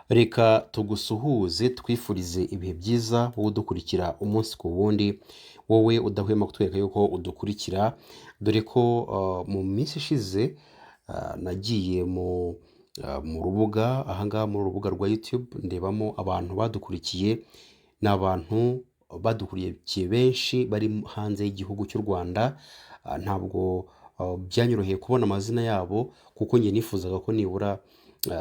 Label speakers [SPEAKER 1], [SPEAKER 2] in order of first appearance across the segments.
[SPEAKER 1] Reka tugusuhuze twifurize ibihe byiza wowe udukurikira umunsi ku wundi, wowe udahwema kutwereka yuko udukurikira, dore ko mu minsi ishize nagiye mu rubuga ahangaha muri rubuga rwa YouTube ndebamo abantu badukurikiye. Ni abantu badukurikiye benshi bari hanze y'igihugu cy'u Rwanda. Ntabwo byanyoroheye kubona amazina yabo kuko njye nifuzaga ko nibura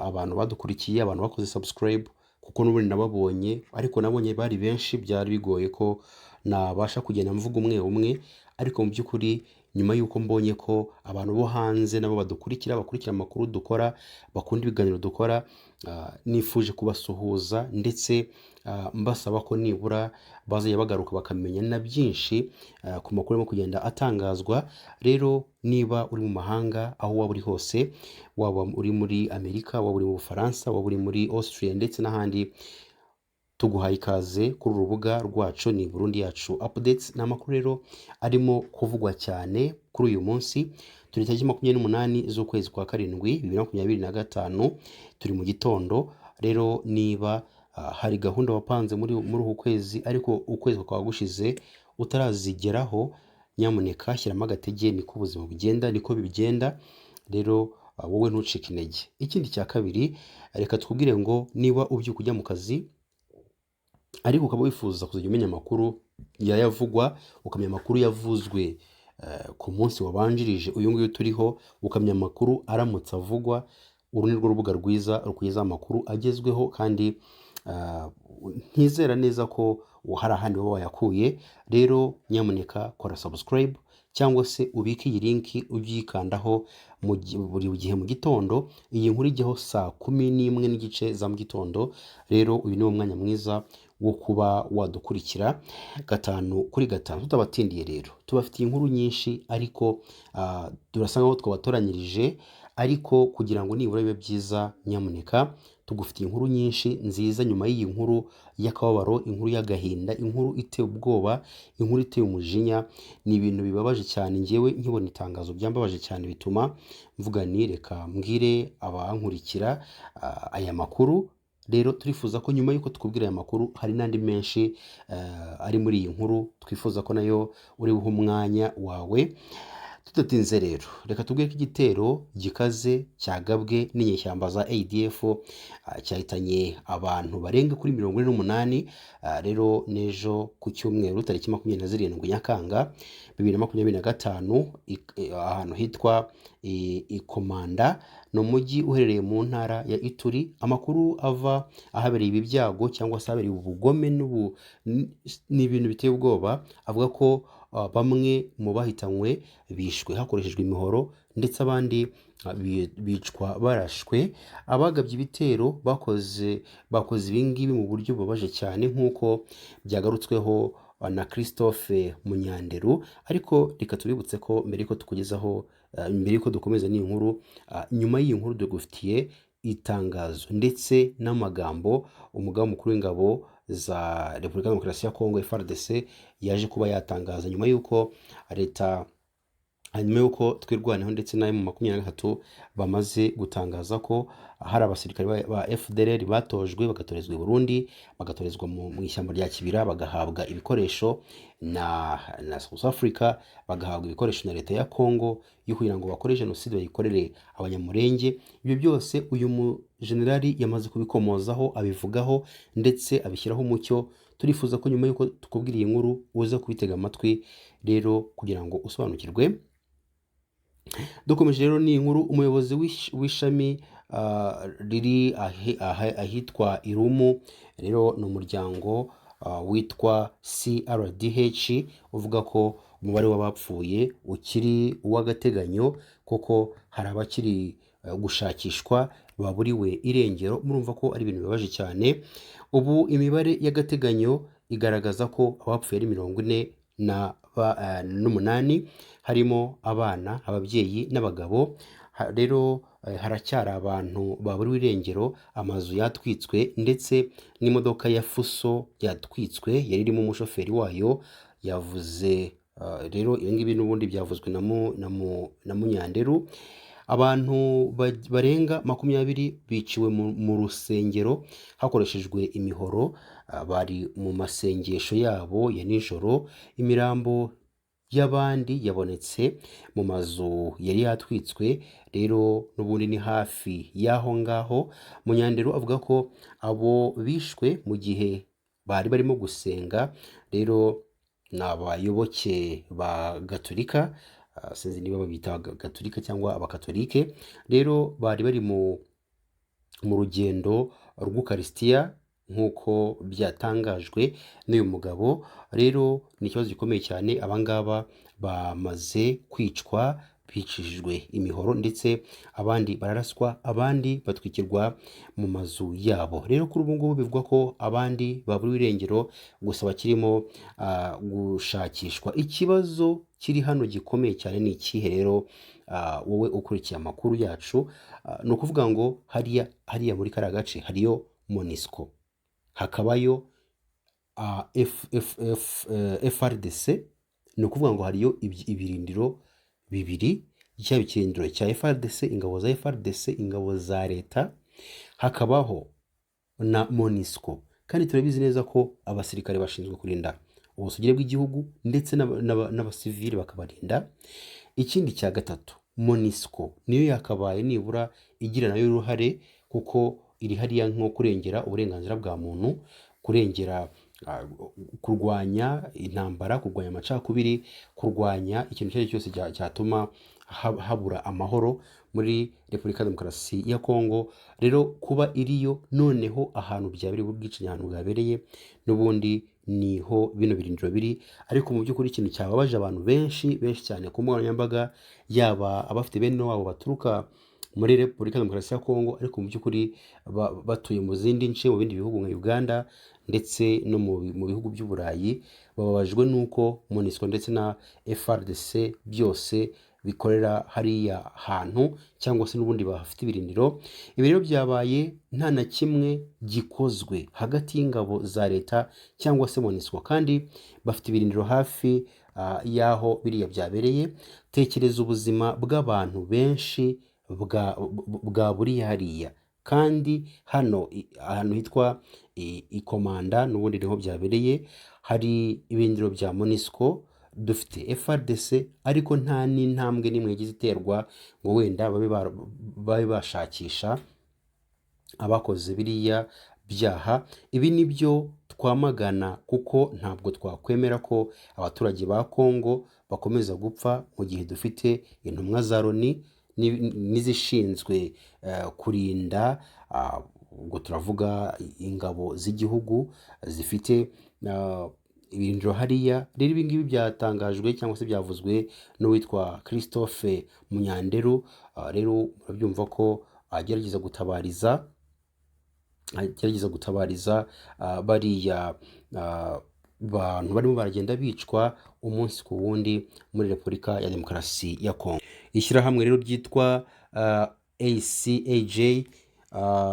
[SPEAKER 1] abantu badukurikiye, abantu bakoze subscribe, kuko n'ubundi nababonye, ariko nabonye bari benshi, byari bigoye ko nabasha kugenda mvuga umwe umwe. Ariko mu by'ukuri nyuma y'uko mbonye ko abantu bo hanze nabo badukurikira, bakurikira amakuru dukora, bakunda ibiganiro dukora, nifuje kubasuhuza ndetse mbasaba ko nibura bazajya bagaruka bakamenya na byinshi ku makuru arimo kugenda atangazwa. Rero niba uri mu mahanga, aho waba uri hose, waba uri muri Amerika, waba uri mu Bufaransa, waba uri muri Austria ndetse n'ahandi, tuguhaye ikaze kuri uru rubuga rwacu. Ni Burundi Yacu Updates. Ni amakuru rero arimo kuvugwa cyane kuri uyu munsi. Turi tariki 28 z'ukwezi kwa karindwi 2025, turi mu gitondo. Rero niba hari gahunda wapanze muri uku kwezi ariko ukwezi kukaba gushize utarazigeraho, nyamuneka shyiramo agatege, niko ubuzima bugenda, niko bigenda. Rero wowe ntucike intege. Ikindi cya kabiri, reka twubwire ngo niba ubyuka ujya mu kazi ariko ukaba wifuza kuzajya umenya amakuru yayavugwa, ukamenya amakuru yavuzwe ku munsi wabanjirije uyu nguyu turiho, ukamenya amakuru aramutse avugwa, uru ni rwo rubuga rwiza rukugezaho amakuru agezweho kandi ntizera neza ko hari ahandi waba wayakuye. Rero nyamuneka kora subscribe cyangwa se ubike iyi linki ujye uyikandaho buri gihe mu gitondo. Iyi nkuru ijyaho saa 11:30 za mu gitondo. Rero uyu ni wo mwanya mwiza wo kuba wadukurikira gatanu kuri gatanu. Tutabatindiye rero, tubafitiye inkuru nyinshi ariko turasa nkaho twabatoranyirije, ariko kugira ngo nibura bibe byiza, nyamuneka tugufitiye inkuru nyinshi nziza nyuma y'iyi nkuru y'akababaro, inkuru y'agahinda, inkuru iteye ubwoba, inkuru iteye umujinya. Ni ibintu bibabaje cyane. Ngewe nkibona itangazo byambabaje cyane, bituma mvuga ni reka mbwire abankurikira aya makuru. Rero turifuza ko nyuma y'uko tukubwira aya makuru, hari n'andi menshi ari muri iyi nkuru twifuza ko nayo uri buhe umwanya wawe. Tudatinze rero, reka tubwire ko igitero gikaze cyagabwe n'inyeshyamba za ADF cyahitanye abantu barenga kuri 48. Rero n'ejo ku cyumweru tariki 27 Nyakanga 2025, ahantu hitwa Ikomanda, ni umujyi uherereye mu ntara ya Ituri. Amakuru ava ahabereye ibi byago cyangwa se ahabereye ubugome ni ibintu biteye ubwoba, avuga ko bamwe mu bahitanywe bishwe hakoreshejwe imihoro ndetse abandi bicwa barashwe. Abagabye ibitero bakoze ibi ngibi mu buryo bubabaje cyane nk'uko byagarutsweho na Christophe Munyanderu. Ariko reka tubibutse ko mbere yuko tukugezaho, mbere yuko dukomeza n'iyi nkuru, nyuma y'iyi nkuru dugufitiye itangazo ndetse n'amagambo umugaba mukuru w'ingabo za Repubulika ya Demokarasi ya Kongo FARDC yaje kuba yatangaza nyuma y'uko leta, hanyuma y'uko Twirwaneho ndetse na M23 bamaze gutangaza ko hari abasirikare ba FDLR batojwe, bagatorezwa i Burundi, bagatorezwa mu ishyamba rya Kibira, bagahabwa ibikoresho na South Africa, bagahabwa ibikoresho na leta ya Congo yo kugira ngo bakore jenoside bayikorere Abanyamurenge. Ibyo byose uyu mujenerali yamaze kubikomozaho, abivugaho ndetse abishyiraho umucyo. Turifuza ko nyuma y'uko tukubwira iyi nkuru uza kubitega amatwi rero kugira ngo usobanukirwe. Dukomeje rero ni inkuru, umuyobozi w'ishami riri ahitwa Irumu, rero ni umuryango witwa CRDH, uvuga ko umubare w'abapfuye ukiri uw'agateganyo kuko hari abakiri gushakishwa baburiwe irengero. Murumva ko ari ibintu bibabaje cyane. Ubu imibare y'agateganyo igaragaza ko abapfuye ari 48, harimo abana, ababyeyi n'abagabo. Rero haracyari abantu baburiwe irengero, amazu yatwitswe ndetse n'imodoka ya fuso yatwitswe yari irimo umushoferi wayo yavuze. Rero ibi ngibi n'ubundi byavuzwe na Munyanderu. Abantu barenga 20 biciwe mu rusengero hakoreshejwe imihoro, bari mu masengesho yabo ya nijoro. Imirambo y'abandi yabonetse mu mazu yari yatwitswe. Rero n'ubundi ni hafi y'aho ngaho. Munyandero avuga ko abo bishwe mu gihe bari barimo gusenga. Rero ni abayoboke ba Gatolika, sinzi niba babita Gatolika cyangwa Abakatolike. Rero bari bari mu rugendo rw'Ukarisitiya nk'uko byatangajwe n'uyu mugabo. Rero ni ikibazo gikomeye cyane, abangaba bamaze kwicwa bicishijwe imihoro, ndetse abandi bararaswa, abandi batwikirwa mu mazu yabo. Rero kuri ubu ngubu bivugwa ko abandi baburiwe irengero, gusa bakirimo gushakishwa. Ikibazo kiri hano gikomeye cyane ni ikihe rero? Wowe ukurikiye amakuru yacu, ni ukuvuga ngo hariya muri kariya gace hariyo MONUSCO, hakabayo F, F, F, FARDC. Ni ukuvuga ngo hariyo ibirindiro bibiri, cyaba ikirindiro cya FARDC, ingabo za FARDC, ingabo za leta, hakabaho na MONUSCO. Kandi turabizi neza ko abasirikare bashinzwe kurinda ubusugire bw'igihugu ndetse n'abasivili bakabarinda. Ikindi cya gatatu, MONUSCO niyo yakabaye nibura igira nayo uruhare, kuko iri hariya nko kurengera uburenganzira bwa muntu, kurengera, kurwanya intambara, kurwanya amacakubiri, kurwanya ikintu icyo ari cyo cyose cyatuma habura amahoro muri Repubulika ya Demokarasi ya Kongo. Rero kuba iriyo, noneho ahantu byabereye ubwicanyi, ahantu bwabereye n'ubundi niho bino birindiro biri. Ariko mu by'ukuri ikintu cyababaje abantu benshi benshi cyane ku mbuga nkoranyambaga, yaba abafite bene wabo baturuka muri Repubulika ya Demokarasi ya Kongo ariko mu by'ukuri batuye mu zindi nce, mu bindi bihugu nka Uganda ndetse no mu bihugu by'Uburayi, bababajwe n'uko MONUSCO ndetse na FARDC byose bikorera hariya hantu, cyangwa se n'ubundi bahafite ibirindiro. Ibi rero byabaye nta na kimwe gikozwe hagati y'ingabo za leta cyangwa se MONUSCO, kandi bafite ibirindiro hafi y'aho biriya byabereye. Tekereza ubuzima bw'abantu benshi bwa buri hariya. Kandi hano ahantu hitwa Ikomanda n'ubundi niho byabereye, hari ibirindiro bya MONUSCO, dufite FARDC, ariko nta n'intambwe n'imwe yagize iterwa ngo wenda babe bashakisha abakoze biriya byaha. Ibi ni byo twamagana, kuko ntabwo twakwemera ko abaturage ba Kongo bakomeza gupfa mu gihe dufite intumwa za Loni n'izishinzwe kurinda, ubwo turavuga ingabo z'igihugu zifite ibirindiro hariya. Rero ibi ngibi byatangajwe cyangwa se byavuzwe n'uwitwa Christophe Munyanderu. Rero murabyumva ko agerageza gutabariza bariya bantu barimo baragenda bicwa umunsi ku wundi muri Repubulika ya Demokarasi ya Kongo. Ishyirahamwe rero ryitwa ACAJ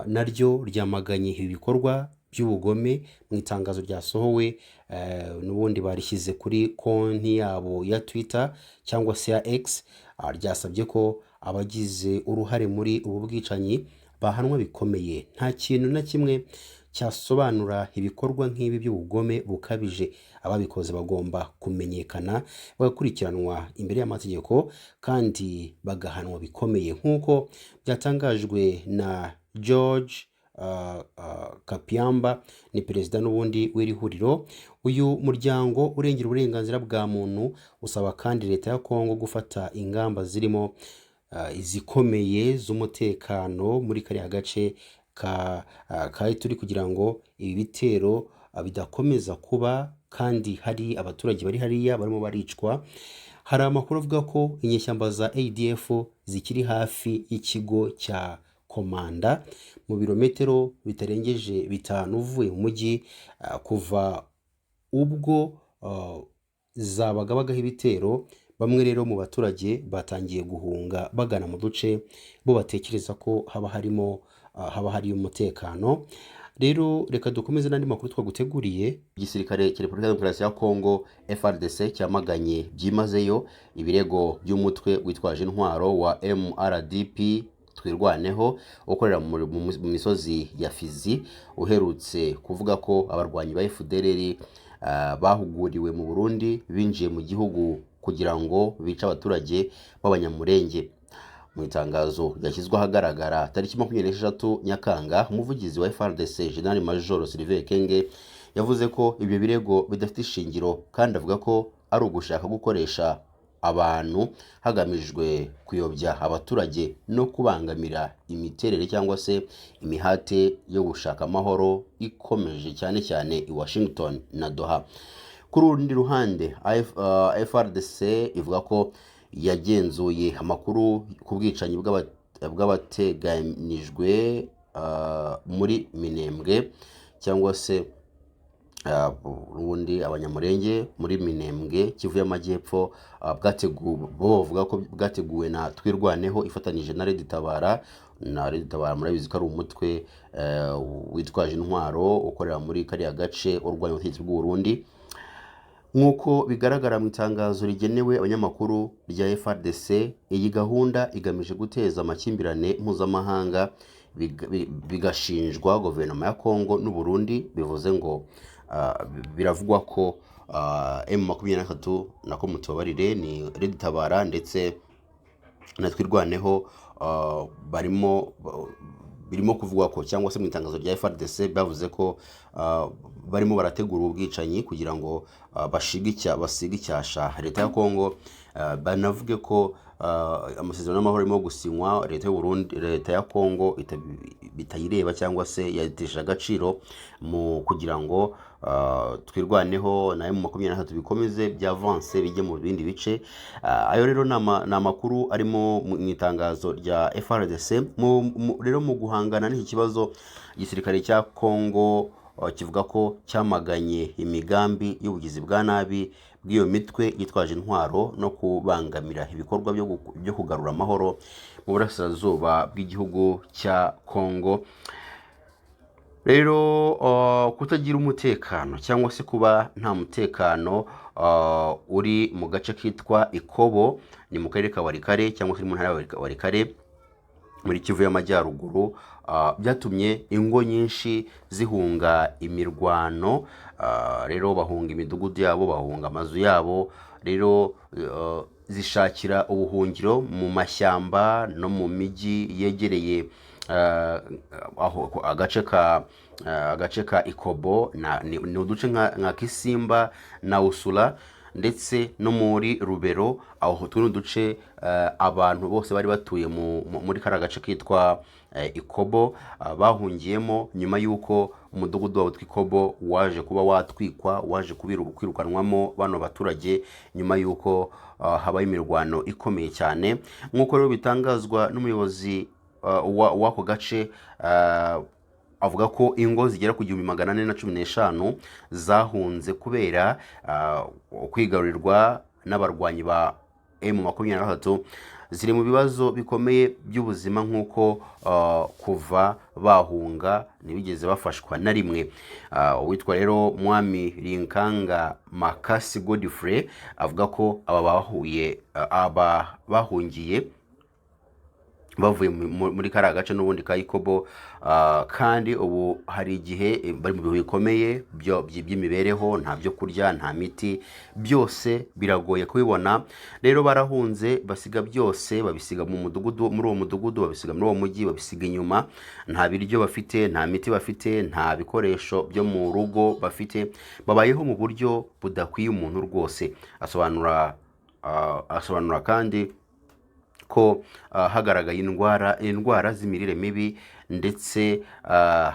[SPEAKER 1] naryo ryamaganye ibi bikorwa by'ubugome mu itangazo ryasohowe, n'ubundi barishyize kuri konti yabo ya Twitter cyangwa se ya X. Ryasabye ko abagize uruhare muri ubu bwicanyi bahanwa bikomeye. Nta kintu na kimwe cyasobanura ibikorwa nk'ibi by'ubugome bukabije. Ababikoze bagomba kumenyekana, bagakurikiranwa imbere y'amategeko kandi bagahanwa bikomeye, nk'uko byatangajwe na George Kapiamba, ni perezida n'ubundi w'iri huriro. Uyu muryango urengera uburenganzira bwa muntu usaba kandi leta ya Kongo gufata ingamba zirimo izikomeye z'umutekano muri kariya gace ka Ituri, kugira ngo ibi bitero bidakomeza kuba kandi hari abaturage bari hariya barimo baricwa. Hari amakuru avuga ko inyeshyamba za ADF zikiri hafi y'ikigo cya Komanda, mu birometero bitarengeje 5 uvuye mu mujyi. Kuva ubwo zabagabagaho ibitero, bamwe rero mu baturage batangiye guhunga bagana mu duce bo batekereza ko haba hari umutekano. Rero reka dukomeze n'andi makuru twaguteguriye. Igisirikare cya Repubulika ya Demokarasi ya Kongo FARDC cyamaganye byimazeyo ibirego by'umutwe witwaje intwaro wa MRDP Twirwaneho ukorera mu misozi ya Fizi, uherutse kuvuga ko abarwanyi ba FDLR bahuguriwe mu Burundi binjiye mu gihugu kugira ngo bice abaturage b'Abanyamurenge. Mu itangazo ryashyizwe ahagaragara tariki 26 Nyakanga, umuvugizi wa FARDC General Major Sylvain Ekenge yavuze ko ibyo birego bidafite ishingiro, kandi avuga ko ari ugushaka gukoresha abantu hagamijwe kuyobya abaturage no kubangamira imiterere cyangwa se imihate yo gushaka amahoro ikomeje cyane cyane i Washington na Doha. Ku rundi ruhande, FARDC ivuga ko yagenzuye amakuru ku bwicanyi bw'abateganijwe muri Minembwe cyangwa se ubundi Abanyamurenge muri Minembwe, Kivu y'Amajyepfo, bwateguwe, bo bavuga ko bwateguwe na Twirwaneho ifatanyije na Red Tabara. Na Red Tabara murabizi ko ari umutwe witwaje intwaro ukorera muri kariya gace urwanya ubutegetsi bw'u Burundi. Nk'uko bigaragara mu itangazo rigenewe abanyamakuru rya FARDC, iyi gahunda igamije guteza amakimbirane mpuzamahanga, bigashinjwa guverinoma ya Kongo n'u Burundi. Bivuze ngo biravugwa ko M23, nako mutubabarire, ni Red Tabara ndetse na Twirwaneho, barimo birimo kuvugwa ko, cyangwa se mu itangazo rya FARDC bavuze ko barimo barategura ubwicanyi kugira ngo basige icyasha leta ya Kongo, banavuge ko amasezerano y'amahoro arimo gusinywa leta y'u Burundi, leta ya Kongo bitayireba cyangwa se yayitesheje agaciro, mu kugira ngo Twirwaneho na M23 bikomeze by'avance bijye mu bindi bice. Ayo rero ni amakuru arimo mu itangazo rya FARDC. Rero mu guhangana n'iki kibazo, igisirikare cya Kongo kivuga ko cyamaganye imigambi y'ubugizi bwa nabi bw'iyo mitwe yitwaje intwaro no kubangamira ibikorwa byo kugarura amahoro mu burasirazuba bw'igihugu cya Kongo. Rero kutagira umutekano cyangwa se kuba nta mutekano uri mu gace kitwa Ikobo, ni mu karere ka Walikale cyangwa se mu ntara ya Walikale muri Kivu y'Amajyaruguru, byatumye ingo nyinshi zihunga imirwano. Rero bahunga imidugudu yabo, bahunga amazu yabo, rero zishakira ubuhungiro mu mashyamba no mu mijyi yegereye aho agace ka Ikobo, ni uduce nka Kisimba na Usula ndetse no muri Rubero. Aho tuno duce abantu bose bari batuye muri kariya gace kitwa Ikobo bahungiyemo nyuma y'uko umudugudu wabo Ikobo waje kuba watwikwa, waje kwirukanwamo bano baturage nyuma y'uko habaye imirwano ikomeye cyane. Nk'uko rero bitangazwa n'umuyobozi w'ako gace, avuga ko ingo zigera ku 1415 zahunze kubera kwigarurirwa n'abarwanyi ba M23, ziri mu bibazo bikomeye by'ubuzima, nk'uko kuva bahunga ntibigeze bafashwa na rimwe. Uwitwa rero Mwami Rinkanga Makasi Godfrey avuga ko aba bahuye, aba bahungiye bavuye muri kariya gace n'ubundi ka Ikobo, kandi ubu hari igihe bari mu bihe bikomeye by'imibereho, nta byo kurya, nta miti, byose biragoye kubibona. Rero barahunze, basiga byose, babisiga mu mudugudu, muri uwo mudugudu, babisiga muri uwo mujyi, babisiga inyuma. Nta biryo bafite, nta miti bafite, nta bikoresho byo mu rugo bafite, babayeho mu buryo budakwiye umuntu rwose. Asobanura kandi ko hagaragaye indwara z'imirire mibi, ndetse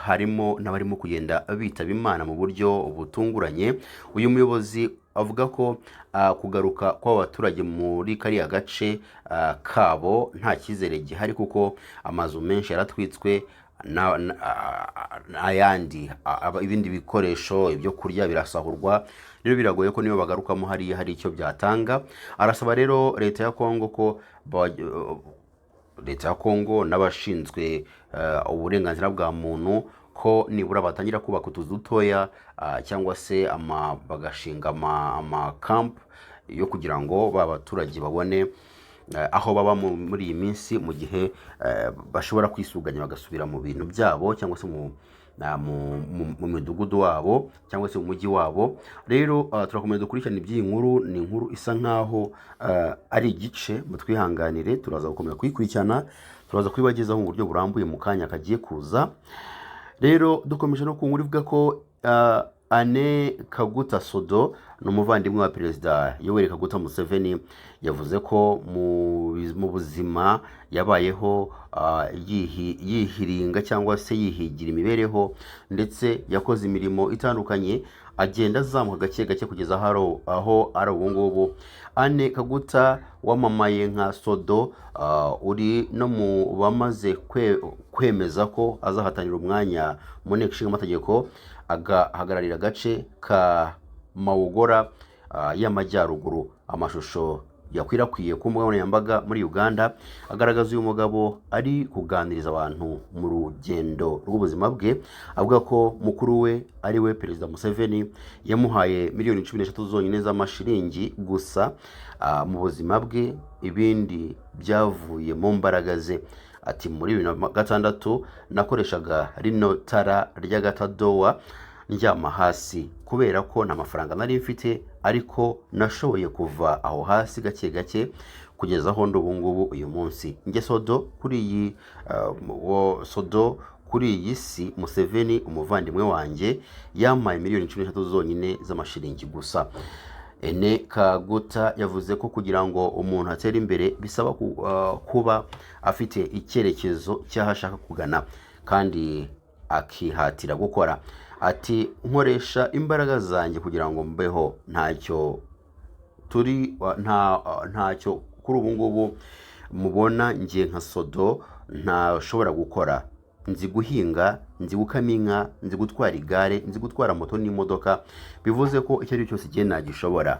[SPEAKER 1] harimo n'abarimo kugenda bitaba Imana mu buryo butunguranye. Uyu muyobozi avuga ko kugaruka kw'aba baturage muri kariya gace kabo nta cyizere gihari, kuko amazu menshi yaratwitswe n'ayandi, ibindi bikoresho, ibyo kurya birasahurwa. Rero biragoye ko niyo bagarukamo hariya hari icyo byatanga. Arasaba rero leta ya Kongo ko leta ya Kongo n'abashinzwe uburenganzira bwa muntu ko ko nibura batangira kubaka utuzu dutoya, cyangwa se bagashinga amakampu yo kugira ngo ba baturage babone aho baba muri iyi minsi, mu gihe bashobora kwisuganya bagasubira mu bintu byabo, cyangwa se mu midugudu wabo, cyangwa se mu mujyi wabo. Rero turakomeza dukurikirana iby'iyi nkuru. Ni inkuru isa nkaho ari igice, mutwihanganire, turaza gukomeza kuyikurikirana, turaza kuyibagezaho mu buryo burambuye mu kanya kagiye kuza. Rero dukomeje no ku nkuru ivuga ko Anne Kaguta Sodo ni umuvandimwe wa Perezida Yoweri Kaguta Museveni, yavuze ko mu buzima yabayeho yihiringa cyangwa se yihigira imibereho, ndetse yakoze imirimo itandukanye, agenda azamuka gake gake kugeza aho ari ubu ngubu. Anne Kaguta wamamaye nka Sodo, uri no mu bamaze kwemeza ko azahatanira umwanya mu nteko ishinga amategeko, agahagararira agace ka Mawogora y'Amajyaruguru. Amashusho yakwirakwiye ku mbuga nkoranyambaga muri Uganda agaragaza uyu mugabo ari kuganiriza abantu mu rugendo rw'ubuzima bwe, avuga ko mukuru we ari we Perezida Museveni yamuhaye miliyoni 13 zonyine z'amashiringi gusa mu buzima bwe, ibindi byavuye mu mbaraga ze. Ati: "Muri 2006 nakoreshaga rino tara ry'agatadowa, ndyama hasi kubera ko nta mafaranga nari mfite, ariko nashoboye kuva aho hasi gake gake kugeza aho ndi ubu ngubu uyu munsi. Njye Sodo kuri iyi wo Sodo kuri iyi si, Museveni umuvandimwe wanjye yampaye miliyoni 13 zonyine z'amashiringi gusa." Ene Kaguta yavuze ko kugira ngo umuntu atere imbere bisaba kuba afite icyerekezo cy'aho ashaka kugana kandi akihatira gukora. Ati: "Nkoresha imbaraga zanjye kugira ngo mbeho, ntacyo turi ntacyo kuri ubu ngubu mubona njye nka Sodo ntashobora gukora. Nzi guhinga, nzi gukama inka, nzi gutwara igare, nzi gutwara moto n'imodoka, bivuze ko icyo ari cyo cyose igihe nagishobora."